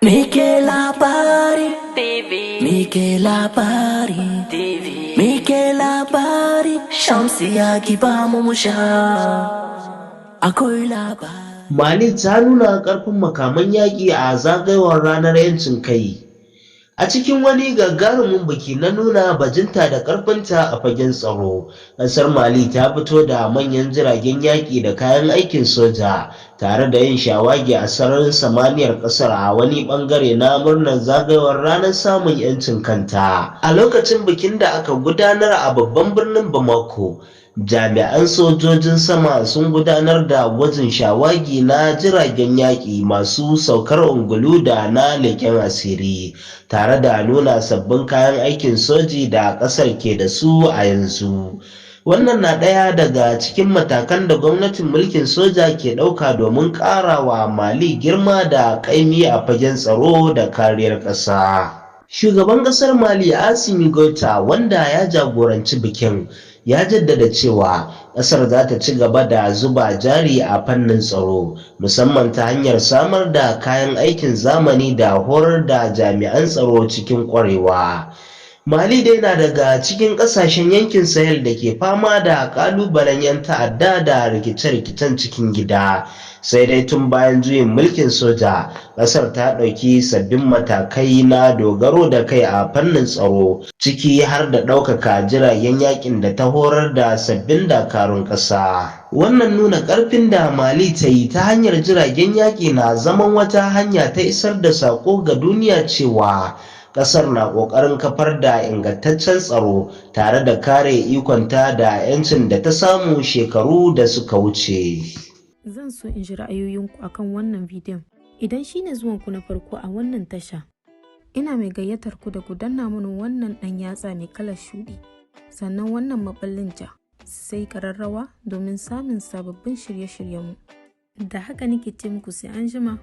Muke Labari TV. Muke Labari TV. Muke Labari. Shamsiya, ki ba mu mu sha. Akwai labari. Mali ta nuna ƙarfin makaman yaƙi a zagayowar ranar 'yancin kai. A cikin wani gagarumin biki na nuna bajinta da ƙarfinta a fagen tsaro, ƙasar Mali ta fito da manyan jiragen yaƙi da kayan aikin soja, tare da yin shawagi a sararin samaniyar ƙasar a wani ɓangare na murnar zagayowar ranar samun 'yancin kanta. A lokacin bikin da aka gudanar a babban birnin Bamako, jami'an sojojin sama sun gudanar da gwajin shawagi na jiragen yaƙi masu saukar ungulu da na leƙen asiri, tare da nuna sabbin kayan aikin soji da ƙasar ke da su a yanzu. Wannan na ɗaya daga cikin matakan da gwamnatin mulkin soja ke ɗauka domin ƙara wa Mali girma da ƙaimi a fagen tsaro da kariyar ƙasa. Shugaban ƙasar Mali, Assimi Goita, wanda ya jagoranci bikin, ya jaddada cewa ƙasar za ta ci gaba da zuba jari a fannin tsaro, musamman ta hanyar samar da kayan aikin zamani da horar da jami'an tsaro cikin ƙwarewa. Mali dai na daga cikin ƙasashen yankin Sahel da ke fama da ƙalubalen 'yan ta'adda da rikice-rikicen cikin gida. Sai dai tun bayan juyin mulkin soja, ƙasar ta ɗauki sabbin matakai na dogaro da kai a fannin tsaro, ciki har da ɗaukaka jiragen yakin da ta horar da sabbin dakarun ƙasa. Wannan nuna ƙarfin da Mali ta yi ta hanyar jiragen yaƙi na zaman wata hanya ta isar da saƙo ga duniya cewa ƙasar na ƙoƙarin kafar da ingantaccen tsaro tare da kare ikonta da 'yancin da ta samu shekaru da suka wuce. Zan so in ji ra'ayoyinku akan wannan bidiyon. Idan shi ne zuwanku na farko a wannan tasha, ina mai gayyatar ku da ku danna mini wannan ɗan yatsa mai kalar shuɗi, sannan wannan maɓallin ja, sai ƙararrawa domin samun sababbin shirye-shiryenmu. Da haka nake ce muku, sai an jima.